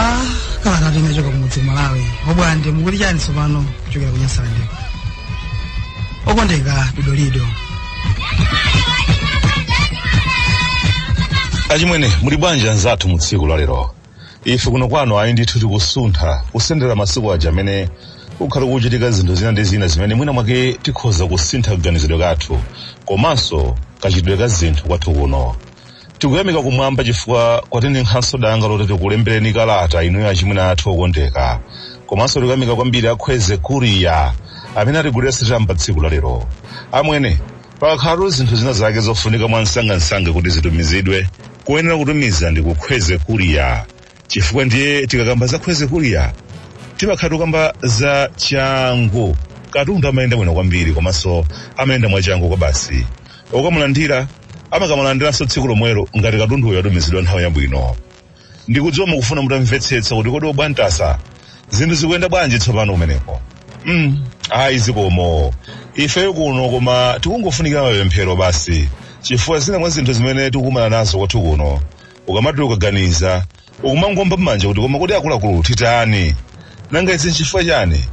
Ah, kalata inachoka kumudzi ku Malawi. Obwande, mukuti chani tsopano kuchokera ku Nyasalande? Okondeka Dodolido. Achimwene, muli bwanji anzathu mu tsiku la lero? Ife kuno kwanu ayi ndithu, tikusuntha kusendera masiku aja amene kukhala kuchitika zinthu zina ndi zina zimene mwina mwake tikhoza kusintha kaganizidwe kathu komanso kachitidwe ka zinthu kwathu kuno. Tikuyamika kumwamba chifukwa kwatininkhanso danga loti tikulembereni kalata inuyo achimwene athu okondeka. Komanso tikuyamika kwambiri akhweze kuriya amene atigulira sitampa tsiku la lero. Amwene, pakakhalatu zinthu zina zake zofunika mwansangansanga kuti zitumizidwe, kuyenera kutumiza ndi kukhweze kuriya, chifukwa ndiye tikakamba za khweze kuriya timakhala tikukamba za changu. Katundu amayenda bwino kwambiri komanso amayenda mwachangu kwa basi. Okamulandira amakamulandiranso tsiku lomwelo ngati katunduyo atumizidwa nthawi yabwino. Ndikudziwa mukufuna mutamvetsetsa kuti kodi obwantasa zinthu zikuyenda bwanji tsopano kumeneko. Ayi, zikomo. Ifeyo kuno koma tikungofunikira mapemphero basi, chifukwa zina mwa zinthu zimene tikukumana nazo kwathu kuno, ukamati ukaganiza ukumangomba m'manja kuti koma kodi akuluakulu titani? Nanga izi nchifukwa chani?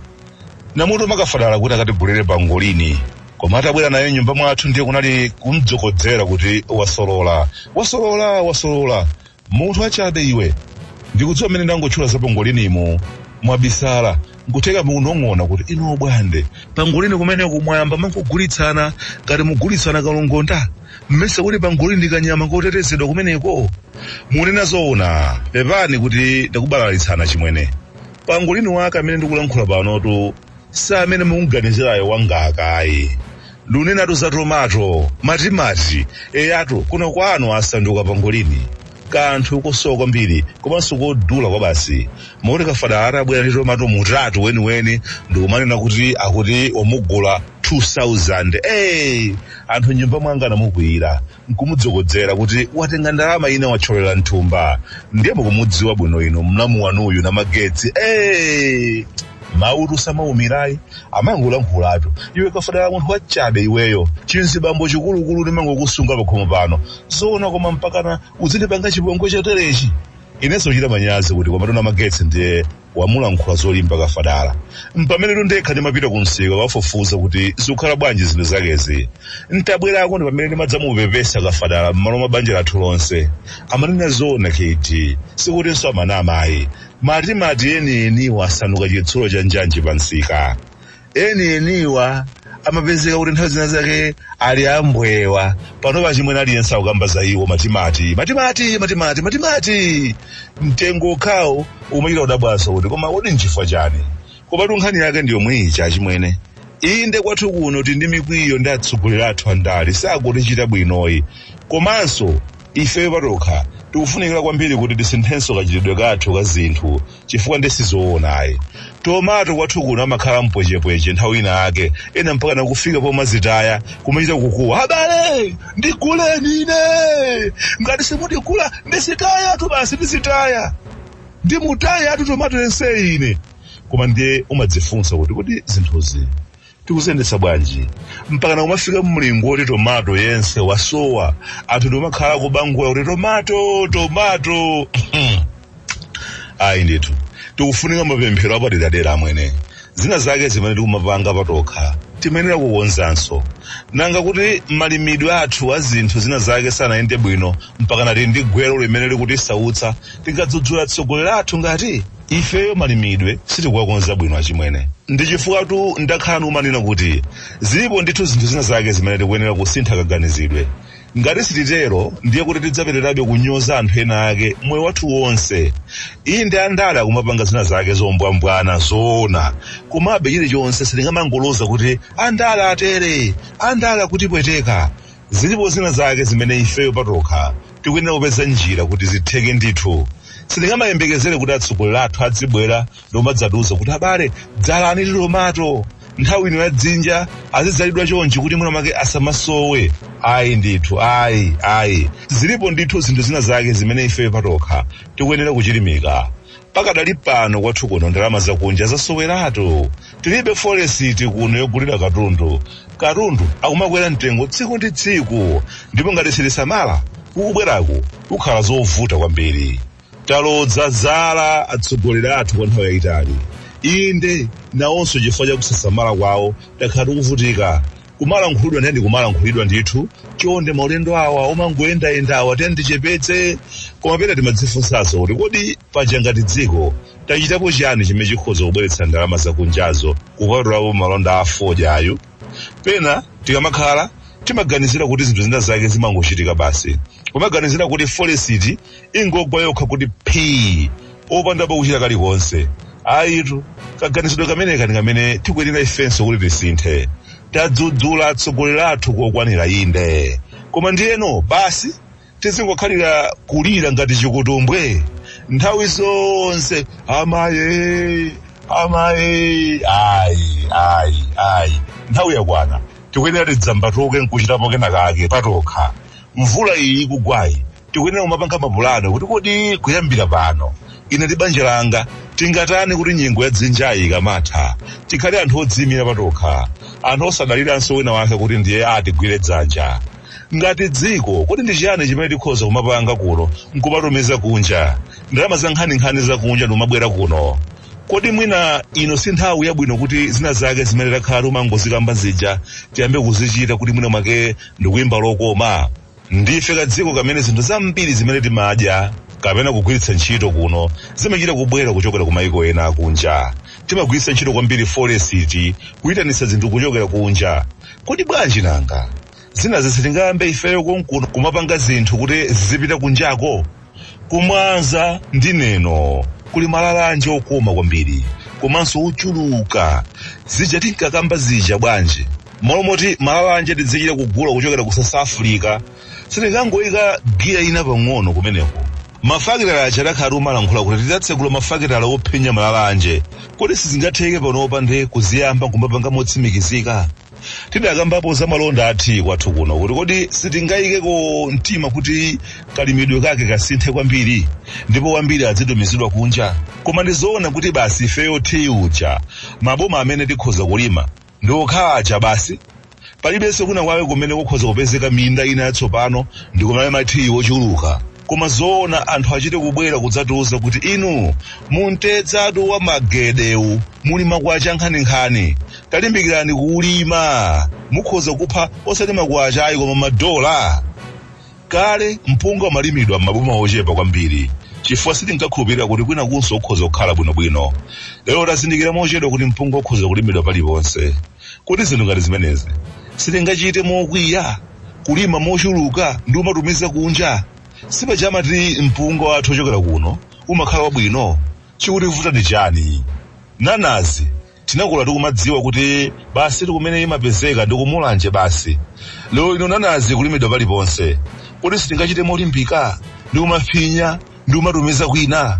Namutuma Kafadala kuti akatigulire pangolini, koma atabwera naye nyumba mwathu ndiye kunali kumdzokodzera kuti wasolola, wasolola, wasolola, munthu achabe iwe. Ndikudziwa mmene ndangotchula za pangolinimu mwabisala, nkutheka mukunong'ona kuti inu obwande, pangolini kumeneko mwayamba mangogulitsana ngati mugulitsana kalongonda? Mmesa kuti pangolini ndi kanyama kotetezedwa kumeneko? Munena zoona, pepani kuti ndakubalalitsana chimwene. Pangolini wake amene ndikulankhula panotu si amene mukuganizirayo wangaka ayi. Ndikunenatu za tomato, matimati, eyatu kuno kwanu asanduka pangolini, kanthu kosowa kwambiri komanso kodula kwa basi, moti Kafadala atabwera ndi tomato mutatu weniweni ndikumanena kuti akuti wamugula 2000, hey, anthu nyumba mwanga anamukwiyira nkumudzokodzera kuti watenga ndalama ina watcholera mthumba. Ndiye mukumudziwa bwino inu mlamu wanuyu na magetsi. Hey, mautu samaumirayi, amangolankhulatu. Iwe Kafadala, munthu wachabe iweyo, chinzibambo chikulukulu ndimangokusunga pakhomo pano zoona, koma mpakana uzindipanga chipongwe choterechi? Inenso kuchita manyazi kuti koma tuna magetsi ndiye wamulankhula zolimba Kafadala. Mpamene ndekha ndimapita kumsika kukafufuza kuti zikukhala bwanji zinthu zakezi. Ntabwerako ndi pamene ndimadzamupepesa Kafadala m'malo mwa banja lathu lonse. Amanena zoona KD, sikutinso amanama ayi. Matimati enieniwa asanduka chitsulo cha njanji pa msika. Enieniwa amapezeka kuti nthawi zina zake ali ambwewa. Pano pachimwene aliyense akukamba za iwo, matimati, matimati, matimati, matimati. Mtengo okhawo umachita kudabwanso kuti koma kodi nchifukwa chani? Komatu nkhani yake ndi yomwe ija achimwene. Inde, kwathu kuno tili ndi mikwiyo ndi atsogoleri athu andale, sakutichita bwinoyi. Komanso ifeyo patokha tikufunikira kwambiri kuti tisinthenso kachitidwe kathu ka zinthu, chifukwa ndi sizoona ayi. Tomato kwathu kuno amakhala mpwechepweche nthawi ina yake, ena mpaka nakufika pomazitaya, kumachita kukuwa, abale ndiguleni ine, ngati simundigula ndizitayatu basi, ndizitaya, ndimutayatu tomato yenseyi ine. Koma ndiye umadzifunsa kuti kodi zinthuzi tikuziyendetsa bwanji mpaka nakumafika mlingo woti tomato yense wasowa, anthu ndikumakhala kubangula kuti tomato, tomato? Ayi ndithu, tikufunika mapemphero apaderadera amwene. Zina zake zimene tikumapanga patokha timayenera kukonzanso. Nanga kuti malimidwe athu a zinthu zina zake sanayende bwino mpaka nati ndi gwero limene likutisautsa, tingadzudzula atsogoleri athu ngati ifeyo malimidwe sitikuwakonza bwino achimwene? Ndi chifukwa ndakhala ndikumanena kuti zilipo ndithu zinthu zina zake zimene tikuyenera kusintha kaganizidwe. Ngati sititero ndiye kuti tidzapitirirabe kunyoza anthu ena ake moyo wathu wonse. Inde, andale akumapanga zina zake zombwambwana zoona, komabe chilichonse sitingamangoloza kuti andale atere, andale akutipweteka. Zilipo zina zake zimene ifeyo patokha tikuyenera kupeza njira kuti zitheke ndithu. Sitingamayembekezere kuti atsogoleri athu adzibwera ndikumadzatiuza kuti abale dzalani tomato nthawi ino ya dzinja, azidzalidwa chonchi kuti mwina mwake asamasowe. Ayi ndithu, ayi, ayi. Zilipo ndithu zinthu zina zake zimene ifeyo patokha tikuyenera kuchilimika. Pakadali pano kwathu kuno ndalama zakunja zasoweratu. Tilibe forex kuno yogulira katundu. Katundu akumakwera mtengo tsiku ndi tsiku, ndipo ngati sitisamala kukubweraku kukhala zovuta kwambiri. Talodza zala atsogoleri athu kwa nthawi yayitali. Inde, nawonso chifukwa cha kusasamala kwawo takhala tikuvutika. Kumalankhulidwa ndiye ndikumalankhulidwa ndithu, chonde maulendo awa omangoyendayenda awa tiyeni tichepetse. Koma pena timadzifunsanso kuti kodi paja ngati dziko tachitapo chiyani chimene chikhoza kubweretsa ndalama zakunjazo kupatulapo malonda a fodyayu? Pena tikamakhala timaganizira kuti zinthu zina zake zimangochitika basi, kumaganizira kuti forex ingogwa yokha kuti phii opandapo kuchita kalikonse. Ayitu, kaganizidwe kameneka ndi kamene tikuyenera ifenso kuti tisinthe. Tadzudzula atsogoleri athu kokwanira, inde, koma ndiyeno basi tizingokhalira kulira ngati chikutumbwe nthawi zonse, amaye amaye? Ayi, ayi, ayi, nthawi yakwana, tikuyenera tidzambatuke nkuchitapo kenakake patokha. Mvula iyi ikugwayi, tikuyenera kumapanga mapulano kuti kodi kuyambira pano ine ndi banja langa tingatani kuti nyengo ya dzinjayi ikamatha tikhale anthu odziyimira patokha, anthu osadaliranso wina wake kuti ndiye atigwire dzanja. Ngati dziko, kodi ndi chiyani chimene tikhoza kumapanga kuno nkumatumiza kunja, ndalama za nkhaninkhani zakunja ndikumabwera kuno? Kodi mwina ino si nthawi yabwino kuti zina zake zimene takhala timangozikamba zija tiyambe kuzichita, kuti mwina mwake ndikuyimba lokoma? Ndife kadziko kamene zinthu zambiri zimene timadya kapena kugwiritsa ntchito kuno zimachita kubwera kuchokera ku maiko ena akunja. Timagwiritsa ntchito kwambiri forex kuyitanitsa zinthu kuchokera kunja. Kodi bwanji nanga zina sitingayambe ifeyo konkuno kumapanga zinthu kuti zizipita kunjako? Kumwanza ndi Neno kuli malalanje okoma kwambiri komanso ochuluka. Zija tinkakamba zija, bwanji malo moti malalanje tidzichita kugula kuchokera ku South Africa, sitingangoyika giya ina pang'ono kumeneko? Mafakitala aja takhala timalankhula kuti tidzatsekula mafakitala ophinya malalanje, kodi sizingatheke panopa ndi kuziyamba kumapanga motsimikizika? Tidakambapo za malonda athi kwathu kuno, kuti kodi sitingayikeko mtima kuti kalimidwe kake kasinthe kwambiri ndipo wambiri adzitumizidwa kunja? Koma ndizoona kuti basi ifeyo tea uja, maboma amene tikhoza kulima ndi okhala aja basi? Palibenso kuna kwake kumene kukhoza kupezeka minda ina yatsopano ndi kumalima tea wochuluka? Koma zoona anthu achite kubwera kudzatiuza kuti inu, muntedzatu wa magedewu muli makwacha nkhaninkhani, talimbikirani kuulima, mukhoza kupha osati makwacha ayi koma madola? Kale mpunga umalimidwa m'maboma ochepa kwambiri chifukwa sitinkakhulupirira kuti kwina kunso ukhoza kukhala bwinobwino. Lero tazindikira mochedwa kuti mpunga ukhoza kulimidwa paliponse. Kuti zinthu ngati zimenezi sitingachite mokwiya, kulima mochuluka ndi umatumiza kunja? Sipaja amati mpunga wathu ochokera kuno umakhala wabwino? Chikutivuta ndi chani? Nanazi tinakula tikumadziwa kuti basi tikumene imapezeka ndi kumulanje basi. Lero ino nanazi kulimidwa paliponse. Kodi sitingachite molimbika ndi kumaphinya ndi kumatumiza kwina?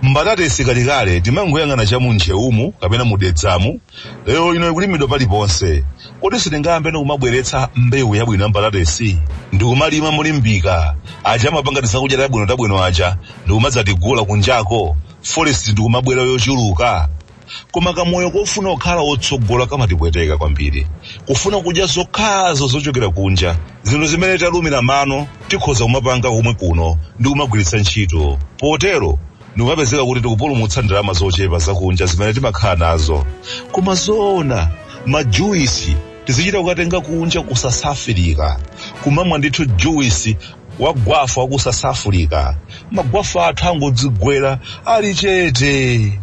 Mbatatesi kalekale timangoyang'ana cha muncheumu kapena mudedzamu. Lero ino ikulimidwa paliponse. Kodi sitingayambe ndi kumabweretsa mbewu yabwino ya mbatatesi ndi kumalima molimbika, aja amapanga tizakudya tabwino tabwino aja ndikumadzatigula kunjako, forex ndikumabwera yochuluka? Koma kamoyo kofuna kukhala wotsogola kamatipweteka kwambiri, kufuna kudya zokhazo zochokera kunja, zinthu zimene talumira mano tikhoza kumapanga komwe kuno ndi kumagwiritsa ntchito. Potero ndikumapezeka kuti tikupulumutsa ndalama zochepa zakunja zimene timakhala nazo. Koma zoona majuisi tizichita kukatenga kunja ku South Africa, kumamwa ndithu juisi wa gwafa wa ku South Africa, magwafa athu angodzigwera ali chete?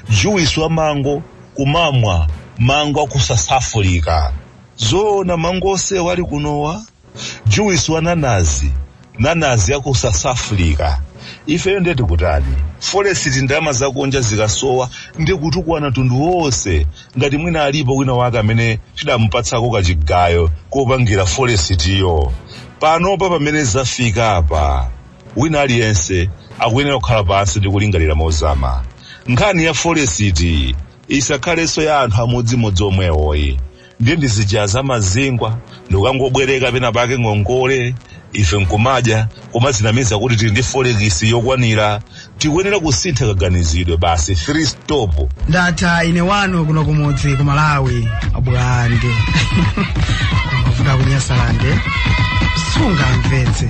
Juisi wa mango, kumamwa mango aku South Africa, zoona mango osewa ali kunowa? Juisi wa nanazi, nanazi ya ku South Africa, ifeyo ndiye tikutani? Forex, ndalama zakunja zikasowa ndi kutukwana mtundu wonse, ngati mwina alipo wina wake amene tidamupatsako kachigayo kopangira forex tiyo. Panopa pamene zafika apa, wina aliyense akuyenera kukhala pansi ndi kulingalira mozama. Nkhani ya forex isakhalenso ya anthu amodzimodzi omwewoyi, ndiye ndizija za mazingwa ndikukangobwereka pena pake ngongole, ife nkumadya kumadzinamiza kuti tili ndi forex yokwanira. Tikuyenera kusintha kaganizidwe basi, 3 stop. Ndatha ine wanu kuno kumudzi ku Malawi, Abwande. Mavuto akunyasalande sungamvetse.